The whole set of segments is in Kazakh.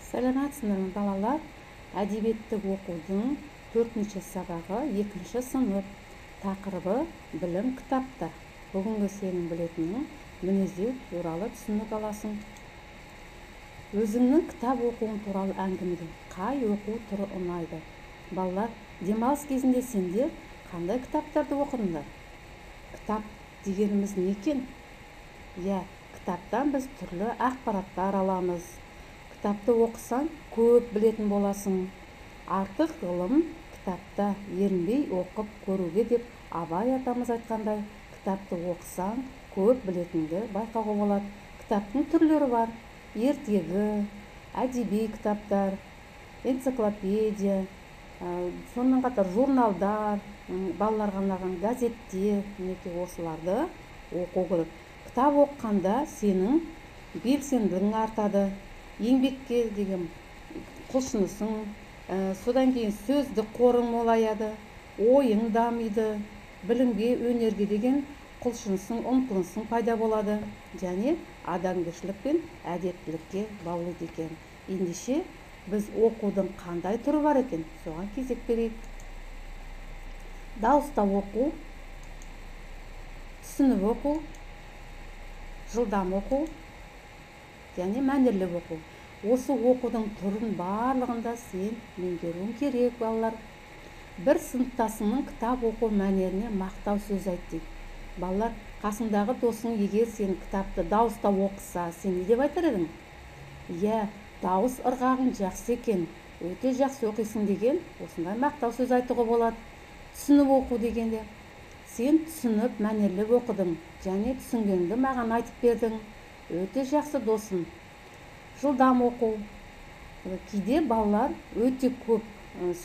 Сәлеметсіңдер ме, балалар? Әдебиетті оқудың 4-ші сабағы, 2-ші сынып. Тақырыбы білім кітапта. Бүгінгі сенің білетінің мінездеу туралы түсінік аласың. Өзіңнің кітап оқуың туралы әңгімеле. Қай оқу түрі ұнайды? Балалар, демалыс кезінде сендер қандай кітаптарды оқыдыңдар? Кітап дегеніміз не екен? Иә, кітаптан біз түрлі ақпараттар аламыз. Кітапты оқысаң, көп білетін боласың. Артық ғылым кітапта, ерінбей оқып көруге деп Абай атамыз айтқандай, кітапты оқысаң, көп білетініңді байқауға болады. Кітаптың түрлері бар. Ертегі, әдеби кітаптар, энциклопедия, сонымен қатар журналдар, балаларға арналған газеттер, мінекей осыларды оқу керек. Кітап оқығанда сенің белсенділігің артады, еңбекке деген құлшынысың, содан кейін сөздік қорың молаяды, ойың дамиды, білімге, өнерге деген құлшынысың, ұмтылысың пайда болады және адамгершілік пен әдептілікке баулиды екен. Ендеше біз оқудың қандай түрі бар екен, соған кезек берейік. Дауыста оқу, түсініп оқу, жылдам оқу және мәнерлеп оқу. Осы оқудың түрін барлығында сен меңгеруің керек, балалар. Бір сыныптасыңның кітап оқу мәнеріне мақтау сөз айт дейді. Балалар, қасыңдағы досың егер сен кітапты дауыста оқыса, сен не деп айтар едің? Иә, дауыс ырғағың жақсы екен, өте жақсы оқисың деген осындай мақтау сөз айтуға болады. Түсініп оқу дегенде, сен түсініп мәнерлеп оқыдың және түсінгеніңді маған айтып бердің. Өте жақсы досым. Жылдам оқу. Кейде балалар өте көп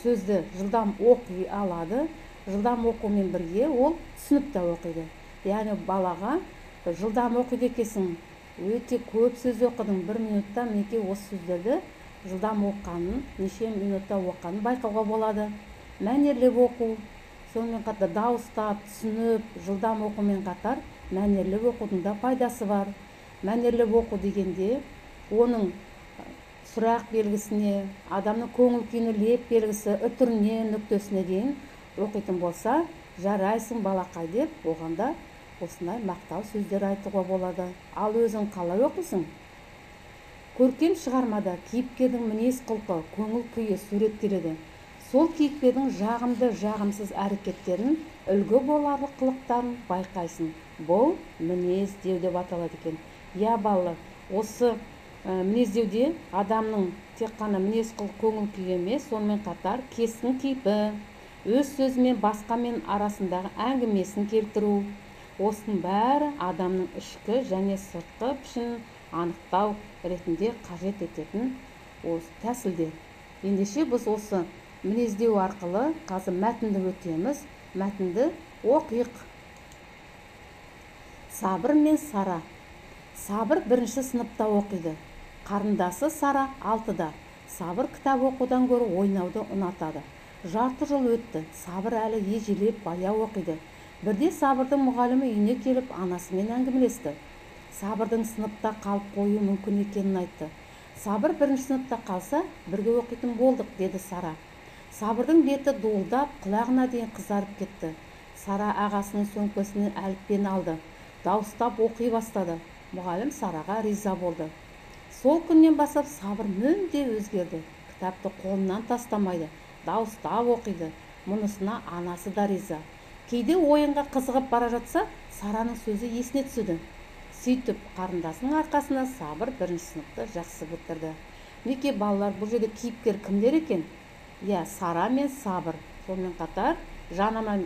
сөзді жылдам оқи алады. Жылдам оқумен бірге ол түсініп те оқиды. Яғни балаға жылдам оқиды екенсің, өте көп сөз оқыдың, бір минутта мінекей осы сөздерді жылдам оқығанын, неше минутта оқығанын байқауға болады. Мәнерлеп оқу, сонымен қатар дауыстап, түсініп, жылдам оқумен қатар мәнерлеп оқудың да пайдасы бар. Мәнерлеп оқу дегенде оның сұрақ белгісіне, адамның көңіл күйіне леп белгісі, үтіріне, нүктесіне дейін оқитын болса, жарайсың балақай деп оған да осындай мақтау сөздер айтуға болады. Ал өзің қалай оқисың? Көркем шығармада кейіпкердің мінез құлқы, көңіл күйі суреттеледі. Сол кейіпкердің жағымды, жағымсыз әрекеттерін, үлгі боларлық қылықтарын байқайсың. Бұл мінездеу деп аталады екен. Иә, балалар, осы мінездеуде адамның тек қана мінез құлық, көңіл күйі емес, сонымен қатар кескін кейпі, өз сөзімен басқамен арасындағы әңгімесін келтіру, осының бәрі адамның ішкі және сыртқы пішінін анықтау ретінде қажет ететін осы тәсілдер. Ендеше біз осы мінездеу арқылы қазір мәтінді өтеміз, мәтінді оқиық. Сабыр мен Сара. Сабыр 1-ші сыныпта оқиды. Қарындасы Сара 6-да. Сабыр кітап оқудан гөрі ойнауды ұнатады. Жарты жыл өтті. Сабыр әлі ежелеп баяу оқиды. Бірде Сабырдың мұғалімі үйіне келіп анасымен әңгімелесті. Сабырдың сыныпта қалып қоюы мүмкін екенін айтты. Сабыр 1-ші сыныпта қалса, бірге оқитын болдық, деді Сара. Сабырдың беті дуылдап, құлағына дейін қызарып кетті. Сара ағасының сөмкесінен әліппені алды. Дауыстап оқи бастады. Мұғалім Сараға риза болды. Сол күннен бастап Сабыр мүлде өзгерді. Кітапты қолынан тастамайды, дауыстап оқиды. Мұнысына анасы да риза. Кейде ойынға қызығып бара жатса, Сараның сөзі есіне түседі. Сөйтіп қарындасының арқасында Сабыр 1-ші сыныпты жақсы бітірді. Мінекей балалар, бұл жерде кейіпкер кімдер екен? Иә, Сара мен Сабыр. Сонымен қатар жанама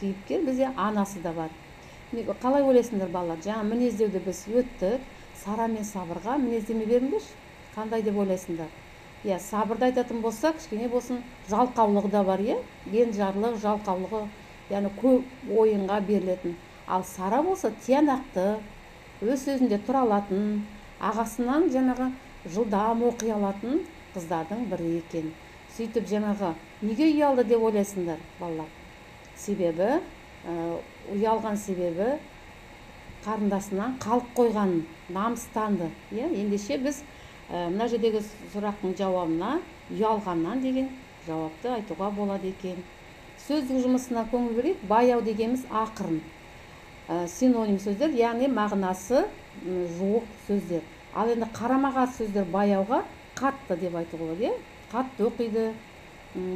кейіпкер бізде анасы да бар. Қалай ойлайсыңдар, балалар? Жаңа мінездеуді біз өттік. Сара мен Сабырға мінездеме беріңдерші. Қандай деп ойлайсыңдар? Иә, Сабырды айтатын болса, кішкене болсын жалқаулығы да бар, иә? Енжарлық, жалқаулығы, яғни көп ойынға берілетін. Ал Сара болса тиянақты, өз сөзінде тұра алатын, ағасынан жаңағы жылдам оқи алатын қыздардың бірі екен. Сөйтіп жаңағы неге ұялды деп ойлайсыңдар, балалар? Себебі, ұялған себебі қарындасынан қалып қойған, намыстанды. Иә, ендеше біз Мына жердегі сұрақтың жауабына ұялғаннан деген жауапты айтуға болады екен. Сөздік жұмысына көңіл бөлейік. Баяу дегеніміз ақырын. Синоним сөздер, яғни мағынасы жуық сөздер. Ал енді қарама-қарсы сөздер баяуға қатты деп айтуға болады, иә? Қатты оқиды,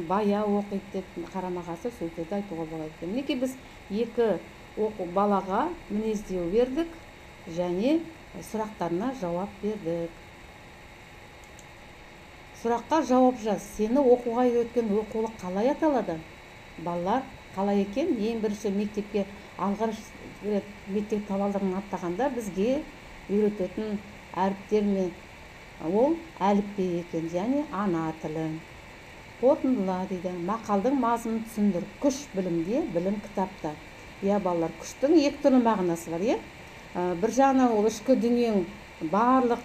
баяу оқиды деп қарама-қарсы сөздерді айтуға болады екен. Мінекей біз екі оқу балаға мінездеу бердік және сұрақтарына жауап бердік. Сұраққа жауап жаз. Сені оқуға үйреткен оқулық қалай аталады? Балалар қалай екен? Ең бірінші мектепке алғаш рет мектеп табалдырығын аттағанда бізге үйрететін әріптер мен ол әліппе екен, және ана тілі. Қорытындыла дейді. Мақалдың мазмұнын түсіндір. Күш білімде, білім кітапта. Иә, балалар, күштің екі түрлі мағынасы бар, иә? Бір жағынан ол ішкі дүниең барлық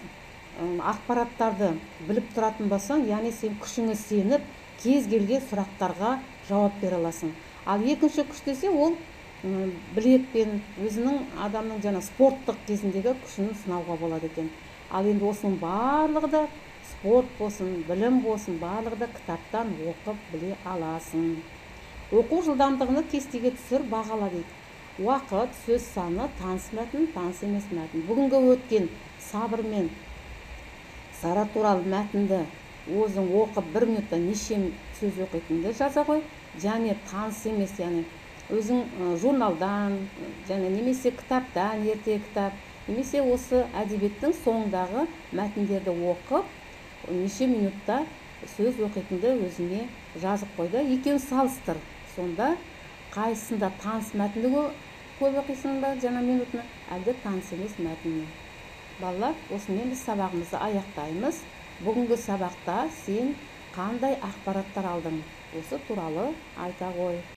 ақпараттарды біліп тұратын болсаң, яғни сен күшіңе сеніп, кез келген сұрақтарға жауап бере аласың. Ал екінші күш десе, ол білекпен өзінің адамның жаңа спорттық кезіндегі күшін сынауға болады екен. Ал енді осының барлығы да спорт болсын, білім болсын, барлығы да кітаптан оқып біле аласың. Оқу жылдамдығını кестеге түсір, бағала дейді. Уақыт, сөз саны, таныс мәтін, таныс емес мәтін. Бүгінгі өткен Сабыр мен Сара туралы мәтінді өзің оқып, бір минутта неше сөз оқитыныңды жаза ғой. Және таныс емес, яғни өзің журналдан, және немесе кітаптан, ерте кітап, немесе осы әдебиеттің соңындағы мәтіндерді оқып, неше минутта сөз оқитынды өзіңе жазып қой да, екеуін салыстыр. Сонда қайсысында таныс мәтінді көп оқисың ба, жаңа минутына, әлде таныс емес мәтінні. Балалар, осымен біз сабағымызды аяқтаймыз. Бүгінгі сабақта сен қандай ақпараттар алдың? Осы туралы айта ғой.